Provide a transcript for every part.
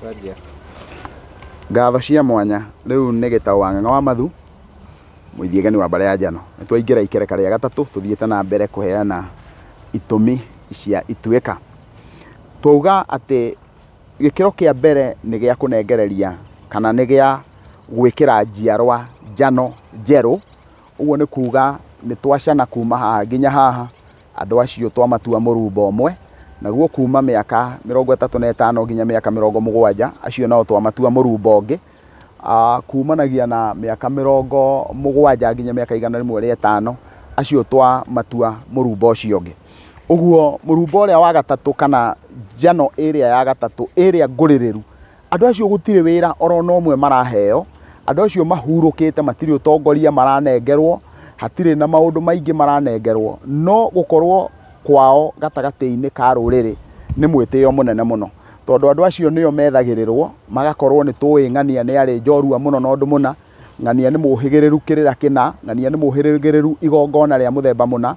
Twanjia. Ngatho cia mwanya rĩu nĩ Gĩtaũ wa Ng'ang'a wa Mathu, mũithiĩgani wa mbarĩ ya Njano. Nĩ twaingĩra ikereka rĩa gatatũ tũthiĩte na mbere kũheana itũmi cia ituĩka. Twauga atĩ gĩkĩro kĩa mbere nĩ gĩa kũnengereria kana nĩ gĩa gwĩkĩra njiarwa njano njerũ. Ũguo nĩ kuga nĩ twacana kuma haha nginya haha, Andũ acio twamatua mũrumba ũmwe, naguo kuuma mĩaka 35 nginya mĩaka 70, acio nao twamatua mũrumba ũngĩ. Kumanagia na mĩaka 70 nginya mĩaka 105, acio twamatua mũrumba ũcio ũngĩ. Ũguo mũrumba ũrĩa wa gatatũ kana njano ĩrĩa ya gatatũ ĩrĩa ngũrĩrĩru, Andũ acio gũtirĩ wĩra oro na ũmwe maraheo, andũ acio mahurũkĩte matirĩ ũtongoria maranengerwo, hatirĩ na maũndũ maingĩ maranengerwo, no gũkorwo kwao gatagatĩ-inĩ ka rũrĩrĩ nĩ mwĩtĩo mũnene mũno. Tondũ andũ acio nĩo methagĩrĩrwo, magakorwo nĩ tũĩ ng'ania nĩ arĩ njorua mũno na ũndũ mũna, ng'ania nĩ mũhĩgĩrĩru kĩrĩra kĩna, ng'ania nĩ mũhĩgĩrĩru igongona rĩa mũthemba mũna,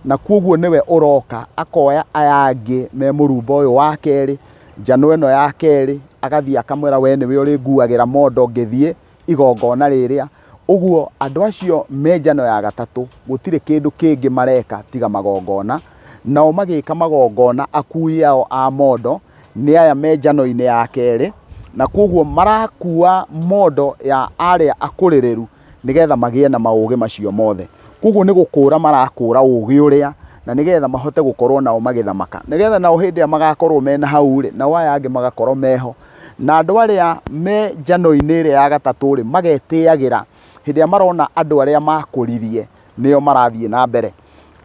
na kwoguo nĩwe ũroka akoya aya angĩ me mũrumba ũyũ wa kerĩ, njano ĩno ya kerĩ, agathiĩ akamwĩra we nĩwe ũrĩnguagĩra mondo ngĩthiĩ igongona rĩrĩa. Ũguo andũ acio me njano ya gatatũ gũtirĩ kĩndũ kĩngĩ mareka tiga magongona, nao magĩka magongona akui ao a mondo nĩ aya me njano-inĩ ya kerĩ, na kwoguo marakua mondo ya arĩa akũrĩrĩru nĩgetha magĩe na maũgĩ macio mothe. Koguo nĩ gũkũra marakũra ũgĩ ũrĩa, na nĩgetha mahote gũkorwo nao magĩthamaka. Nĩgetha nao hĩndĩ ĩrĩa magakorwo mena hau rĩ, nao aya angĩ magakorwo meho. Na andũ arĩa me njano-inĩ ĩrĩa ya gatatũ rĩ, magetĩagĩra hĩndĩ ĩrĩa marona andũ arĩa makũririe nĩo marathiĩ na mbere.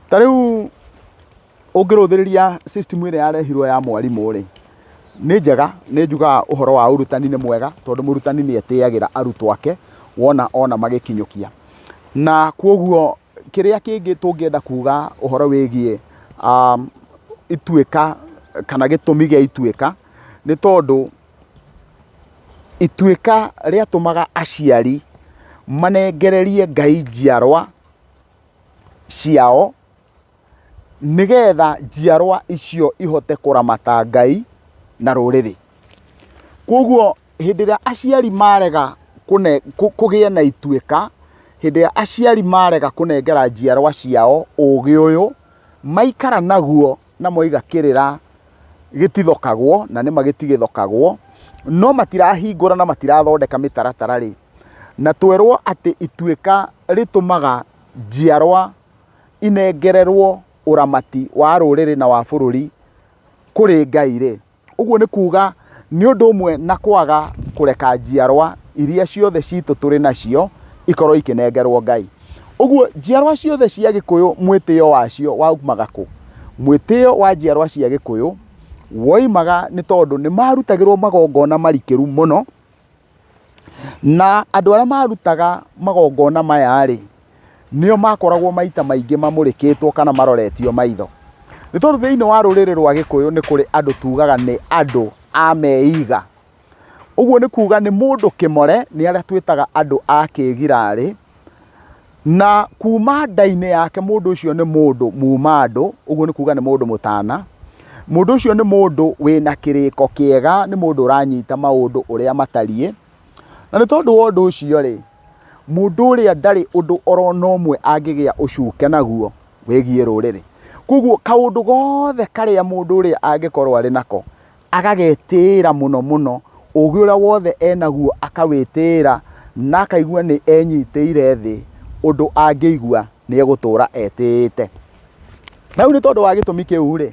Ta rĩu Ũngĩrũthĩrĩria system ĩrĩa yarehirwo ya mwarimũ rĩ, nĩ njega, nĩ njugaga ũhoro wa ũrutani nĩ mwega, tondũ mũrutani nĩ etĩagĩra arutwo ake wona ona magĩkinyũkia. Na kwoguo kĩrĩa kĩngĩ tũngĩenda kuga ũhoro wĩgiĩ ituĩka kana gĩtũmi gĩa ituĩka, nĩ tondũ ituĩka rĩatũmaga aciari manengererie Ngai njiarwa ciao nĩgetha njiarwa icio ihote kũramata Ngai na rũrĩrĩ. Koguo hĩndĩ ĩrĩa aciari marega kũgĩa na ituĩka, hĩndĩ ĩrĩa aciari marega kũnengera njiarwa ciao ũgĩ ũyũ, maikara naguo na moiga kĩrĩra gĩtithokagwo, na nĩma gĩtigĩthokagwo, no matirahingũra na matirathondeka mĩtaratara rĩ, na twerwo atĩ ituĩka rĩtũmaga njiarwa inengererwo ũramati wa rũrĩrĩ na wa bũrũri kũrĩ Ngai rĩ, ũguo nĩ kuga nĩ ũndũ ũmwe na kwaga kũreka njiarwa iria ciothe citũ tũrĩ nacio ikorwo ikĩnengerwo Ngai. Ũguo njiarwa ciothe cia Gĩkũyũ mwĩtĩo wacio waumaga kũ? Mwĩtĩo wa njiarwa cia Gĩkũyũ woimaga nĩ tondũ nĩ marutagĩrwo magongona marikĩru mũno, Na andũ arĩa marutaga magongona maya-rĩ, nĩo makoragwo maita maingĩ mamũrĩkĩtwo kana maroretio maitho. Nĩ tondũ thĩiniĩ wa rũrĩrĩ rwa gĩkũyũ nĩ kũrĩ andũ tugaga nĩ andũ a meiga. Ũguo nĩ kuga nĩ mũndũ kĩmore, nĩ arĩa twĩtaga andũ a kĩgirarĩ, Na kuma nda-inĩ yake mũndũ ũcio nĩ mũndũ muma andũ, ũguo nĩ kuga nĩ mũndũ mũtana. Mũndũ ũcio nĩ mũndũ wĩna kĩrĩko kĩega, nĩ mũndũ ũranyita maũndũ ũrĩa matariĩ. Na nĩ tondũ wa ũndũ ũcio rĩ, mũndũ ũrĩa ndarĩ ũndũ oro na ũmwe angĩgĩa ũcuke naguo wĩgiĩ rũrĩrĩ. Koguo kaũndũ gothe karĩa mũndũ ũrĩa angĩkorwo arĩ nako, agagetĩĩra mũno mũno, ũgĩ ũrĩa wothe enaguo akawĩtĩĩra na akaigua nĩ enyitĩire thĩ ũndũ angĩigua nĩ egũtũra etĩĩte. Na rĩu nĩ tondũ wa gĩtũmi kĩu rĩ,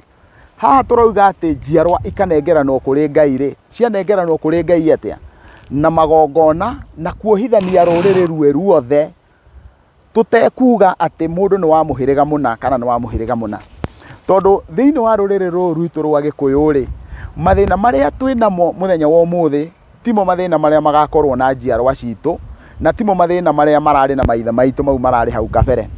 haha tũrauga atĩ njiarwa ikanengeranwo kũrĩ Ngai rĩ, cianengeranwo kũrĩ Ngai atĩa? Na magongona na kuohithania rũrĩrĩ rwĩ ruothe tũtekuga atĩ mũndũ nĩ wa mũhĩrĩga mũna kana nĩ wa mũhĩrĩga mũna. Tondũ thĩinĩ wa rũrĩrĩ rũrũ rwitũ rwa gĩkũyũ rĩ, mathĩna marĩa twĩ namo mũthenya wa ũmũthĩ timo mathĩna marĩa magakorwo na njiarwa citũ, na timo mathĩna marĩa mararĩ na maithe maitũ mau mararĩ hau kabere.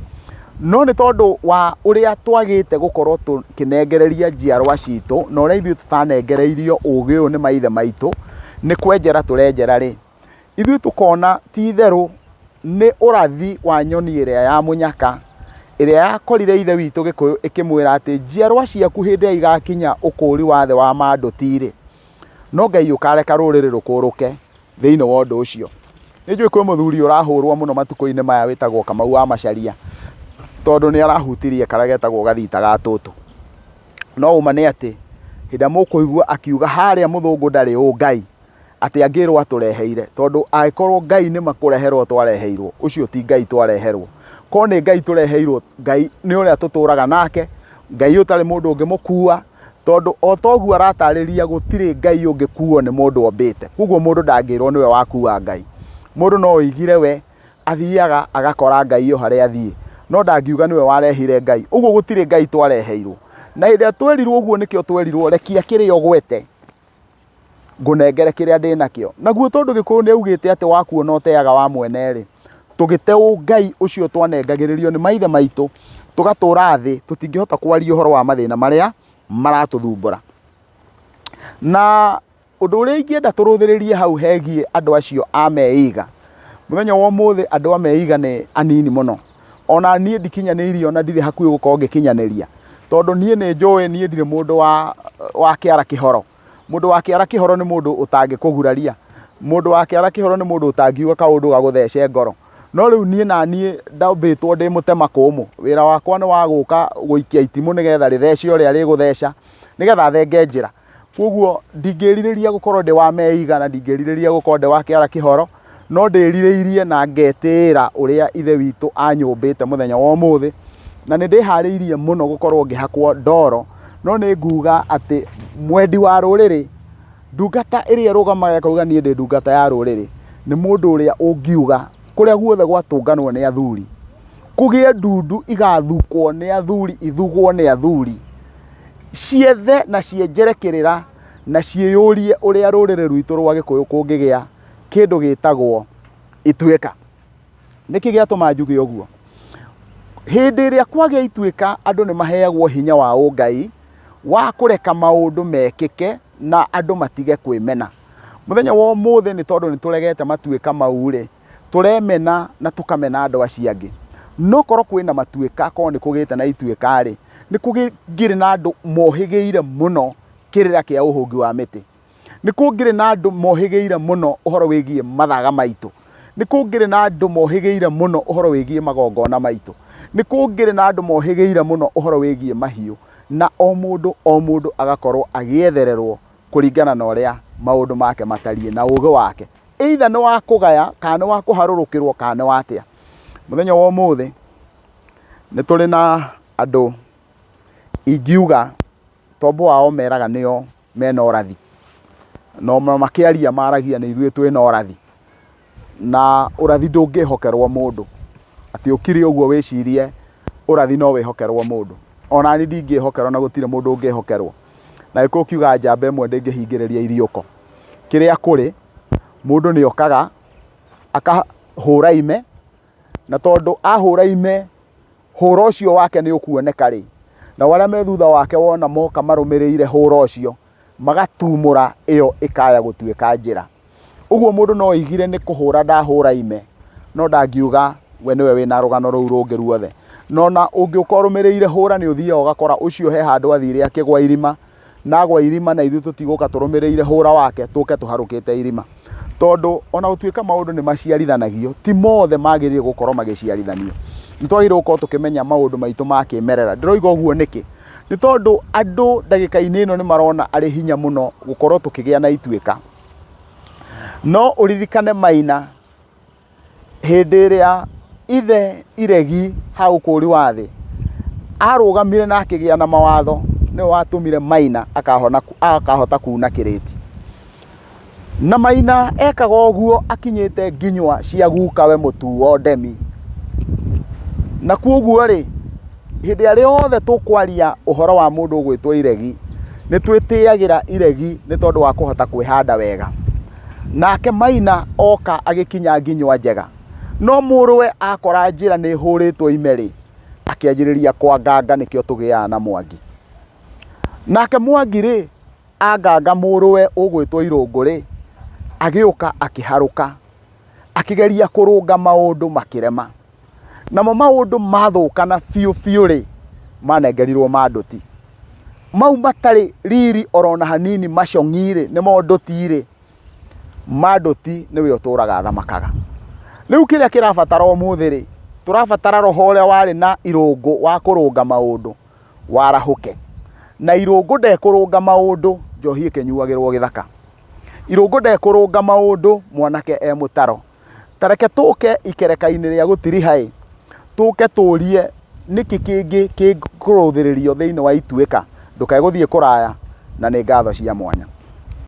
No nĩ tondũ wa ũrĩa twagĩte gũkorwo tũkĩnengereria njiarwa citũ, na ũrĩa ithuĩ tũtanengereirio ũgĩ ũyũ nĩ maithe maitũ, nĩ kwenjera tũrenjera rĩ, Ithuĩ tũkona ti itherũ nĩ ũrathi wa nyoni ĩrĩa ya mũnyaka, ĩrĩa yakorire ithe witũ Gĩkũyũ ĩkĩmwĩra atĩ njiarwa ciaku hĩndĩ ĩrĩa igakinya ũkũũri wa thĩ wa mandũti-rĩ, No Ngai ũkareka rũrĩrĩ rũkũrũke thĩinĩ wa ũndũ ũcio. Nĩ njũĩ kwĩ mũthuri ũrahũrwo mũno matukũ-inĩ maya wĩtagwo Kamau wa Macharia, tondũ nĩ arahutirie karĩa getagwo gathita ga tũtũ. No ũma nĩ atĩ, hĩndĩ ĩrĩa mũkũigua akiuga harĩa mũthũngũ ndarĩ ũngai, atĩ angĩrwo atũreheire, tondũ angĩkorwo Ngai nĩ makũreherwo twareheirwo, ũcio ti Ngai twareherwo. Korwo nĩ Ngai tũreheirwo, Ngai nĩ ũrĩa tũtũraga nake, Ngai ũtarĩ mũndũ ũngĩmũkua, tondũ o ta ũguo aratarĩria gũtirĩ Ngai ũngĩkuo nĩ mũndũ ombĩte. Koguo mũndũ ndangĩrwo nĩwe wakua Ngai. Mũndũ no oigire we athiaga agakora Ngai o harĩa athiĩ, no ndangiuga nĩwe warehire Ngai. Ũguo gũtirĩ Ngai twareheirwo. Na hĩndĩ ĩrĩa twerirwo ũguo nĩkĩo twerirwo rekia kĩrĩa ũgwete ngũnengere kĩrĩa ndĩ nakĩo. Naguo tondũ Gĩkũyũ nĩ augĩte atĩ wakuona ũteaga wa mwene-rĩ, tũgĩte ũngai ũcio twanengagĩrĩrio nĩ maithe maitũ, tũgatũra thĩ, tũtingĩhota kwaria ũhoro wa mathĩna marĩa maratũthumbũra. Na ũndũ ũrĩa ingĩenda tũrũthĩrĩrie hau hegiĩ andũ acio a meiga, mũthenya wa ũmũthĩ andũ a meiga nĩ anini mũno. Ona niĩ ndikinyanĩirie ona ndirĩ hakuhĩ gũkorwo ngĩkinyanĩria, tondũ niĩ nĩ njũĩ niĩ ndirĩ mũndũ wa, wa kĩara kĩhoro. Mũndũ wa kĩara kĩhoro nĩ mũndũ ũtangĩkũguraria. Mũndũ wa kĩara kĩhoro nĩ mũndũ ũtangiuga kaũndũ gagũthece ngoro. No rĩu niĩ naniĩ ndambĩtwo ndĩ mũtema kũmũ. Wĩra wakwa nĩ wa gũka gũikia itimũ nĩgetha rĩthece ũrĩa rĩgũtheca, nĩgetha thenge njĩra. Koguo ndingĩrirĩria gũkorwo ndĩ wa meiga na ndingĩrirĩria gũkorwo ndĩ wa kĩara kĩhoro, no ndĩrirĩirie na ngetĩĩra ũrĩa ithe witũ anyũmbĩte mũthenya wa ũmũthĩ, na nĩ ndĩharĩirie mũno gũkorwo ngĩhakwo ndoro, no nĩ nguga atĩ mwendi wa rũrĩrĩ, ndungata ĩrĩa ĩrũgamaga ĩkauga niĩ ndĩ ndungata ya rũrĩrĩ, nĩ mũndũ ũrĩa ũngiuga kũrĩa guothe gwatũnganwo nĩ athuri, kũgĩe ndundu igathukwo nĩ athuri ithugwo nĩ athuri, ciethe na cienjere kĩrĩra na ciĩyũrie ũrĩa rũrĩrĩ rwitũ rwa Gĩkũyũ kũngĩgĩa kĩndũ gĩtagwo ituĩka. Nĩkĩ gĩatũma njuge ũguo? Hĩndĩ ĩrĩa kwagĩa ituĩka andũ nĩ maheagwo hinya wa ũngai wa kũreka maũndũ mekĩke na andũ matige kwĩmena. Mũthenya wa ũmũthĩ nĩ tondũ nĩ tũregete matuĩka mau rĩ, tũremena na tũkamena andũ acio angĩ. No korwo kwĩna matuĩka, korwo nĩ kũgĩte na ituĩka rĩ, nĩ kũngĩrĩ na andũ mohĩgĩire mũno kĩrĩra kĩa ũhũngi wa mĩtĩ. Nĩ kũngĩrĩ na andũ mohĩgĩire mũno ũhoro wĩgiĩ mathaga maitũ. Nĩ kũngĩrĩ na andũ mohĩgĩire mũno ũhoro wĩgiĩ magongona maitũ. Nĩ kũngĩrĩ na andũ mohĩgĩire mũno ũhoro wĩgiĩ mahiũ. Na o mũndũ o mũndũ agakorwo agĩethererwo kũringana na ũrĩa maũndũ make matariĩ na ũgĩ wake. Either nĩ wa kũgaya kana nĩ wa kũharũrũkĩrwo kana nĩ wa atĩa. Mũthenya wa ũmũthĩ nĩ tũrĩ na andũ ingiuga tombo wao meraga nĩo mena ũrathi. Na ona makĩaria maragia nĩ ithuĩ twĩna ũrathi. Na ũrathi ndũngĩhokerwo mũndũ. Atĩ ũkire ũguo wĩcirie ũrathi no wĩhokerwo mũndũ. Ona niĩ ndingĩhokerwo na gũtirĩ mũndũ ũngĩhokerwo. Na Gĩkũyũ kiugaga njamba ĩmwe ndĩngĩhingĩrĩria iriũko. Kĩrĩa kũrĩ, mũndũ nĩ okaga akahũra ime, na tondũ ahũra ime, hũra ũcio wake nĩ ũkuoneka rĩ, nao arĩa me thutha wake wona moka marũmĩrĩire hũra ũcio, magatumũra ĩyo ĩkaya gũtuĩka njĩra. Ũguo mũndũ no oigire nĩ kũhũra ndahũra ime, no ndangiuga we nĩwe wĩna rũgano rũu rũngĩ ruothe. Na ona ũngĩũka ũrũmĩrĩire hũra nĩ ũthiaga ũgakora ũcio he handũ athire akĩgwa irima, na agwa irima na ithuĩ tũtigũka tũrũmĩrĩire hũra wake tũke tũharũkĩte irima. Tondũ ona gũtuĩka maũndũ nĩ maciarithanagio, ti mothe magĩrĩire gũkorwo magĩciarithanio. Nĩ twagĩrĩirwo gũkorwo tũkĩmenya maũndũ maitũ ma kĩmerera. Ndĩroiga ũguo nĩkĩ? Nĩ tondũ andũ ndagĩka-inĩ ĩno nĩ marona arĩ hinya mũno gũkorwo tũkĩgĩa na ituĩka. No ũririkane Maina hĩndĩ ĩrĩa ithe iregi ha ũkũri wa thĩ arũgamire na akĩgĩa na mawatho nĩwe watũmire Maina akahona, akahota kuna kĩrĩti. Na Maina ekaga ũguo akinyĩte nginywa cia gukawe mũtuo Ndemi. Na kuoguo rĩ, hĩndĩ ĩrĩa yothe tũkwaria ũhoro wa mũndũ ũgwĩtwo iregi, nĩ twĩtĩagĩra iregi nĩ tondũ wa kũhota kwĩhanda wega. Nake Maina oka agĩkinya nginywa njega. No mũrũwe akora njĩra nĩ ĩhũrĩtwo ime rĩ, akĩanjĩrĩria kwanganga nĩkĩo tũgĩaga na Mwangi. Nake Mwangi rĩ, anganga mũrũwe ũgwĩtwo Irũngũ rĩ, agĩũka akĩharũka, akĩgeria kũrũnga maũndũ makĩrema. Namo maũndũ mathũkana biũ biũ rĩ, manengerirwo Manduti. Mau matarĩ riri orona hanini macong'i-rĩ, nĩmo ndũti-rĩ, ma ndũti nĩwe ũtũraga athamakaga. Rĩu kĩrĩa kĩrabatara ũmũthĩ-rĩ, tũrabatara roho ũrĩa warĩ na irũngũ wa kũrũnga maũndũ warahũke. Na irũngũ ndekũrũnga maũndũ njohi ĩkĩnyuagĩrwo gĩthaka. Irũngũ ndekũrũnga maũndũ mwanake e mũtaro. Ta reke tũke ikereka-inĩ rĩa gũtiriha-ĩ, tũke tũrie nĩkĩ kĩngĩ kĩngũrũthĩrĩrio thĩinĩ wa Ituĩka. Ndũkae gũthiĩ kũraya na nĩ ngatho cia mwanya.